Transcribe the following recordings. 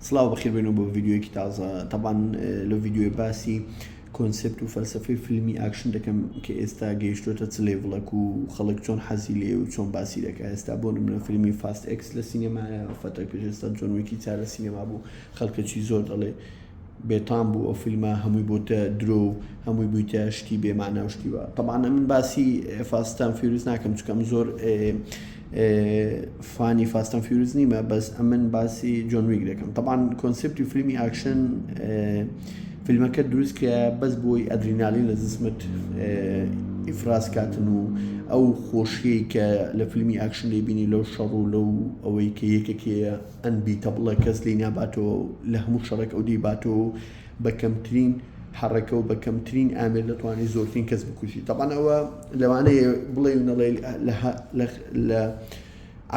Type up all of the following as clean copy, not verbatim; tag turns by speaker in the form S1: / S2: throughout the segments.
S1: سڵاو بەخێر بێنەوە بۆ ڤیدیۆیەکی تازە تەبان لەو ڤیدیۆی باسی concept و فەلسەفەی فیلمی ئاکشن دەکەم کە ئێستا گەیشتۆتە چ level ەک و خەڵک چۆن حەزی لێ و چۆن باسی دەکا ئێستا بۆ نمونە فیلمی Fast X لە سینەمایە فەترە پێش ئێستا جۆن ویکی چار لە سینەما بوو خەڵکەکی زۆر دەڵێ بێتام بوو ئەو فیلمە هەمووی بۆتە درۆ و هەمووی بوویتە شتی بێمانا و شتی وا تەبعەن ئەمن باسی Fast and Furious ناکەم چونکە ئەم زۆر fan ی Fast and Furious نیمە بەس ئەمن باسی جۆن ویک دەکەم تەبعەن concept ی فیلمی ئاکشن فیلمەکە دروست کرا بەس بۆی ئەدرینالین لە جسمت ئیفراز کاتن و ئەو خۆشیەی کە لە فیلمی ئاکشن دەیبینی لەو شەڕ و لەو ئەوەی کە یەکێکەیە unbeatable ە کەس لێی ناباتەوە و لە هەموو شەڕێک ئەو دەیباتەوە و بە کەمترین حەڕەکە و بە کەمترین ئامێر دەتوانێت زۆرترین کەس بکوژی تەبعەن ئەوە لەوانەیە بڵێ و نەڵێ لە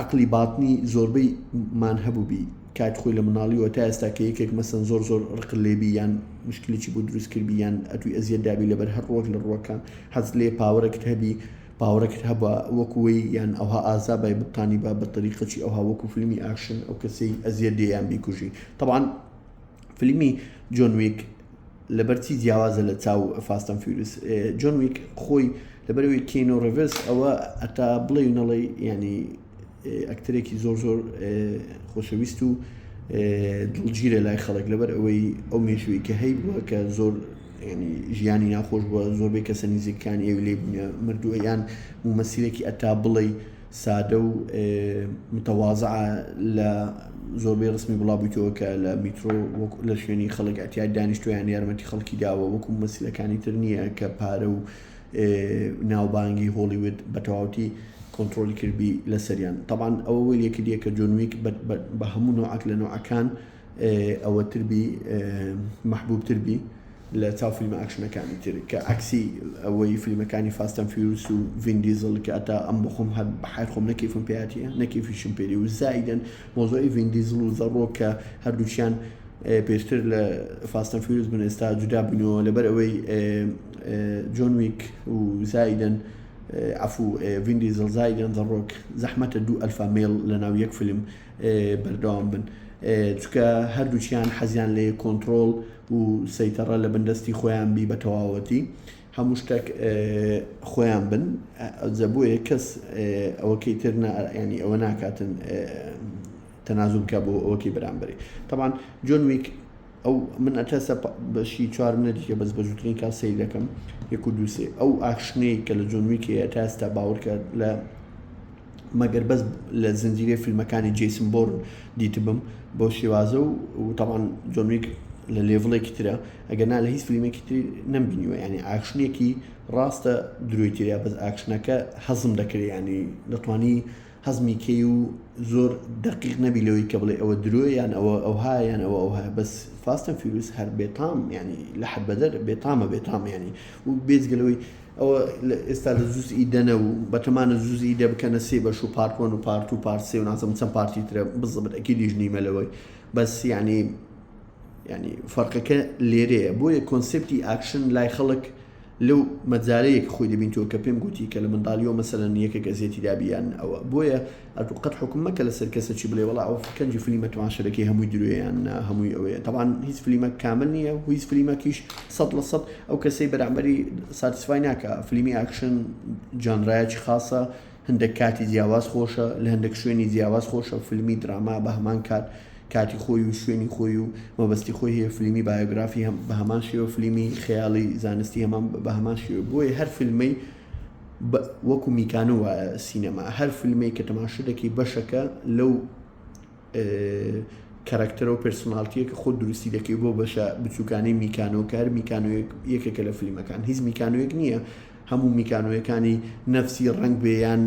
S1: عقلی باتنی زۆربەی مان هەبووبی کات خۆی لە مناڵیەوە تا ئێستا کە یەکێک مەسەن زۆر زۆر ڕق لێبی یان مشکلێکی بۆ دروست کردبی یان ئەتوی ئەزیەت دابی لەبەر هەر ڕۆک لە ڕوەکان حەز لێ power ەکت هەبی power ەکت هەبا وەکو وەی یان ئەوها ئازا بای بتانیبا بە تەریقەکی ئەوها وەکو فیلمی ئاکشن ئەو کەسەی ئەزیەت دێ یان بیکوژی تەبعەن فیلمی جۆن ویک لەبەر چی جیاوازە لە چاو Fast and Furious جۆن ویک خۆی لەبەرەوەی کینۆ ڕێڤس ئەوە ئەتا بڵێ و نەڵێ ینی ئەکتەرێکی زۆر زۆر خۆشەویست و دڵگیرە لای خەڵک لەبەر ئەوەی ئەو مێژووی کە هەی بووە کە زۆر ینی ژیانی ناخۆش بووە زۆربەی کەسە نزیکانی ئەوی لێ بوونە مردووە یان مومەسیلێکی ئەتا بڵێ سادە و متەوازعە لە زۆربەی ڕسمی بڵاوبوویتەوە کە لە میترۆ وەک لە شوێنی خەڵک ئەتیاد دانیشتویان یارمەتی خەڵکی داوە وەکو مومەسیلەکانی تر نییە کە پارە و ناوبانگی هۆڵیوود بە تەواوەتی کۆنترۆلی کردبی لەسەریان تەبعەن ئەوە وەی لێکردیە کە جۆن ویک بە هەموو نوعەک لە نوعەکان ئەوەتر بی مەحبوبتر بی لە چاو فیلمە ئاکشنەکانی تر کە عەکسی ئەوەی فیلمەکانی Fast and Furious و ڤین دیزڵ کە ئەتا ئەم بخۆم هەر بەحیر خۆم نەکەیفم پێاتیە نەکەیفیشم پێری و زایدەن مۆزۆی ڤین دیزڵ و زە ڕۆک کە هەردووکیان پێشتر لە Fast and Furious بن ئێستا جودا بوونەوە لەبەر ئەوەی جۆن ویک و زایدن عفو ڤین دیزڵ زایدن زە ڕۆک زەحمەتە دوو alpha male لە ناو یەک فیلم بەردەوام بن چونکە هەردووکیان حەزیان لێ کۆنترۆڵ و سەیتەڕە لە بندەستی خۆیان بی بە تەواوەتی هەموو شتێک خۆیان بن ئەوجا بۆیە کەس ئەوەکەی تر ینی ئەوە ناکاتن تەنازول بکە بۆ ئەوەکەی بەرامبەری تەبعەن جۆن ویک ئەو من ئەتەسە بەشی چوارم نەدیتە بەس بە زووترین کات سەیر دەکەم یەک و دوو سێ ئەو ئاکشنەی کە لە جۆن ویک هەیە تا ئێستا باوەڕکە لە مەگەر بەس لە زنجیرەی فیلمەکانی جەیسن بۆرن دیتبم بەو شێوازە و و تەبعەن جۆن ویک لە level ێکی ترە ئەگەر نا لە هیچ فیلمێکی تری نەمبینیوە یعنی ئاکشنێکی ڕاستە درۆی تریا بەس ئاکشنەکە هەزم دەکرێت ینی دەتوانی هەزمی کەی و زۆر دەقیق نەبی لەوەی کە بڵێ ئەوە درۆیە یان ئەوە ئەوها یان ئەوە ئەوها بەس Fast and Furious هەر بێتام ینی لە حەد بەدەر بێتامە بێتام ینی و بێجگە لەوەی ئەوە ئێستا لە جوزئی دەنە و بەتەمانە جوزئی دە بکەنە سێ بەش و part one و part و part سێ و نازم چەند part ی ترە بزبت ئەکیدیش نیمە لەوەی بەس یعنی یعنی فەرقەکە لێرەیە بۆیە concept ی ئاکشن لای خەڵک لەو مەجالەیە کە خۆی دەبینتەوە کە پێم گوتی کە لە منداڵیەوە مەسەلەن یەکێک ئەزیەتی دابی یان ئەوە بۆیە ئەتوو قەت حوکم مەکە لەسەر کەسەکی بڵێ وەڵا ئەوە کەنجی فلیمە تەماشەکەی هەمووی درۆیە یان نا هەمووی ئەوەیە تەبعەن هیچ فلیمەک کامل نییە و هیچ فلیمەکیش 100% ئەو کەسەی بەرامبەری satisfy ناکە فلیمی ئاکشن جانرایەکی خاصە هەندێک کاتی جیاواز خۆشە لە هەندێک شوێنی جیاواز خۆشە فیلمی دراما بە هەمان کات کاتی خۆی و شوێنی خۆی و مەبەستی خۆی هەیە فیلمی بایۆگرافی هەم بە هەمان شێوە فیلمی خەیاڵی زانستی هەمان بە هەمان شێوە بۆیە هەر فیلمەی وەکو میکانۆ وایە سینەما هەر فیلمێک کە تەماشا دەکەی بەشەکە لەو کەرەکتەرە و personality یە کە خۆت دروستی دەکەی بۆ بەشە بچووکانەی میکانۆ کە هەر میکانۆیەک یەکێکە لە فیلمەکان هیچ میکانۆیەک نییە هەموو میکانۆیەکانی نەفسی ڕەنگ بێ یان.